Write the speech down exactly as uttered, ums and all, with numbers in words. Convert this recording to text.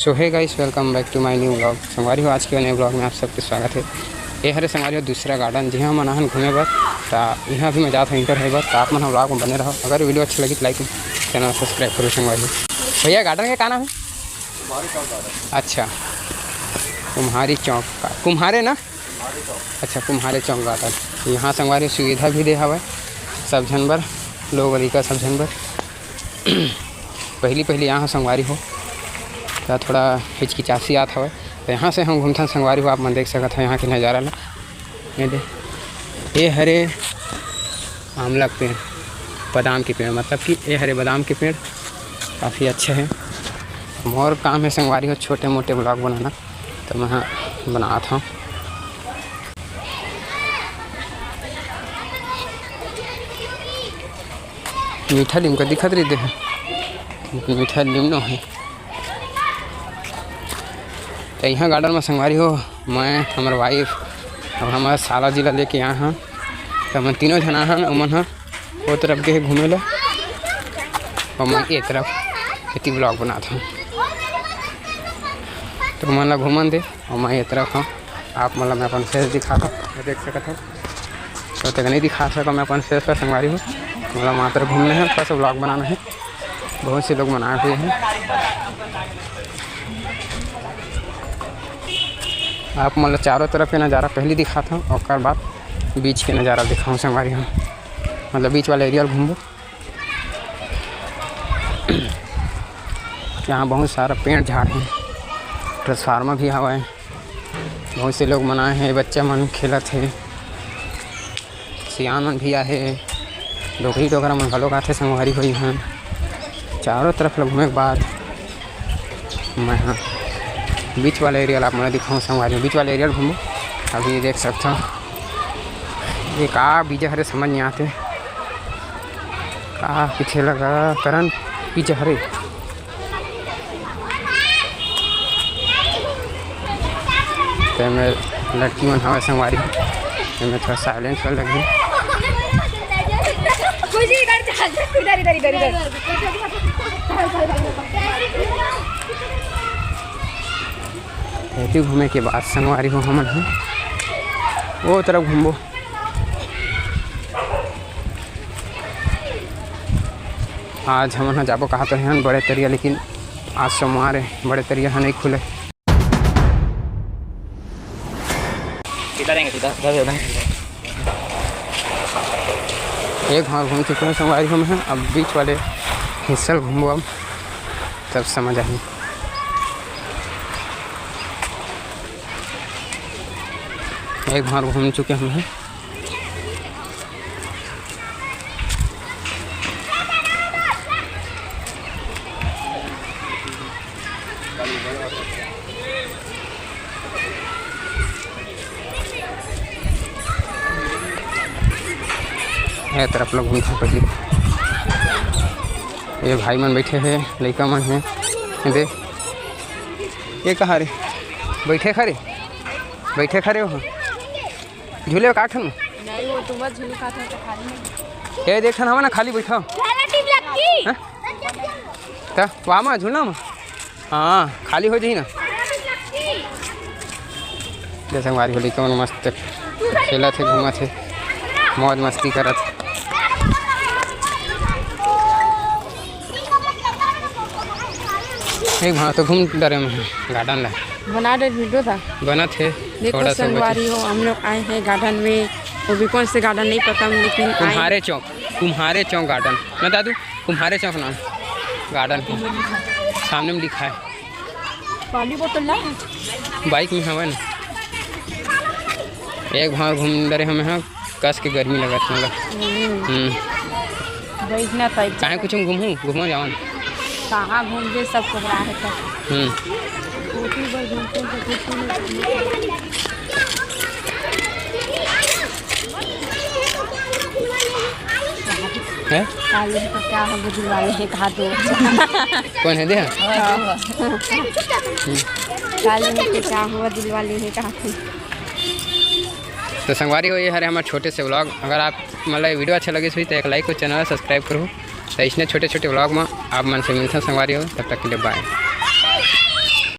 So hey guys, welcome back to my new vlog। संगवारी हो, आज के नए vlog में आप सबके स्वागत है। ये हरे संगवारी हो दूसरा garden, जिहाँ हमन आहन घूमे बर। त इहाँ भी मैं जात हूँ enter होए बर, त आप मन ह vlog में बने रहो। अगर video अच्छा लगी तो like, channel subscribe करो संगवारी हो। भैया, garden के का नाम है? अच्छा, कुम्हारी चौक का, कुम्हारे ना? अच्छा, कुम्हारे चौक garden। यहाँ संगवारी सुविधा भी दे हवय सब झन बर, लोग लइका सब झन बर। पहली पहली यहाँ संगवारी हो, त थोड़ा हिचकिचासी आत हवय। त यहाँ से हम घूमथन संगवारी हो, आप मन देख सकत हो यहाँ के नज़ारा ला। ये दे, ये हरे आंवला के पेड़, बादाम के पेड़, मतलब कि ये हरे बादाम के पेड़ काफ़ी अच्छे हैं। मोर काम है संगवारी हो छोटे मोटे vlog बनाना, तो मैं बनात हूँ। मीठा लीम का दिखत रहिथे, मीठा लीम नो है। त इहाँ garden में संगवारी हो, मैं, हमर wife, अब हमर साला जी ला लेके आए हन। त हमन तीनों झन आहन, ओमन ह ओ तरफ गे हे घूमे ला, अउ मैं ए तरफ एती vlog बनात हूँ। त ओमन ला घूमन दे, अउ मैं ए तरफ हूँ। आप मन ला मैं अपन face दिखात हूँ, ये देख सकत हो। तो तक नहीं दिखा सका मैं अपन face ला संगवारी हो, मोला मात्र घूमना है, बस vlog बनाना है। बहुत से लोग मनाए हुए हैं। आप मन ला चारों तरफ के नज़ारा पहले दिखात हूँ, ओकर बाद बीच के नज़ारा दिखाऊँ संगवारी हो, मतलब बीच वाला area घूमबो। यहाँ बहुत सारा पेड़ झाड़ है, transformer भी हवा है। बहुत से लोग मन आए हैं, बच्चा मन खेलत हे, सियान मन भी आहे, डोकरी डोकरा मन घलोक आथे संगवारी हो। इहाँ चारों तरफ ल घूमे के बाद मैं ह बीच वाला area ला आप मन ल दिखाऊँ संगवारी हो। बीच वाला area ल घूमो, अभी देख सकथो ये का बीजा हरे समझ नहीं आते, का पीछे लगा करन बीजा हरे। तेमे लड़की मन हवय संगवारी, तेमे थोड़ा silence वाला लगही। इधर, इधर, इधर, इधर। एती घूमे के बाद संगवारी हो हमन ह ओ तरफ घूमबो। आज हमन ह जाबो कहा तो हन बड़े तरिया, लेकिन आज सोमवार है, बड़े तरिया ह नहीं खुले। सीधा रहेंगे, सीधा, इधर, इधर। एक भाग घूम चुके हैं संगवारी हम हैं, अब बीच वाले हिस्सा घूमो, अब तब समझ आही। एक भाग घूम चुके हम हैं। ए तरफ लोग घूमथे पहली। ये भाई मन बैठे हे, लइका मन हे। दे, ये कहाँ रे? बैठे खा रे, बैठे खा रे हो। झूले का ठन? नहीं, वो तो बस झूले का था, तो खाली नहीं। ए, देख ठन हवा ना, खाली बैठा। पहला टीम लक्की। हाँ? त वामा झूलना मा। हाँ, खाली हो जाही ना। जय संगवारी हो, लइका मन मस्त खेलत हे, घूमत हे, मौज मस्ती करत हे। एक भाग तो घूम डरे में garden ला। बना दे video था। बनत हे, देखो थोड़ा सा संगवारी बचे। हो, हम लोग आए हैं garden में, वो भी कौन से garden नहीं पता, लेकिन आए कुम्हारे चौक, कुम्हारे चौक garden ना दादू, कुम्हारे चौक नाम garden के सामने में लिखा है। पानी बोतल ला। Bike में हवा ना। एक भाग घूम डरे हमें, हाँ, कस के गर्मी लगत मोला। हम्म। हम्म। बैठना था। काहे कुछ हम घूमू, घूमो जावन। कहाँ घूमबे, सब कोहरा है तो। हम्म। कोठी पर घूमते हैं तो कुछ नहीं। हैं? काली में तो क्या हो, बुजुर्ग वाले हैं, कहा तो। कौन है दे? हाँ। हम्म। काली में तो क्या हुआ, दिल वाले हैं, कहा थे। तो संगवारी हो, ये हरे हमारे छोटे से vlog। अगर आप मतलब video अच्छा लगे तो एक like और channel subscribe करो। तो इसने छोटे छोटे vlog में आप मन से मिलते हैं संगवारी हो, तब तक के लिए bye।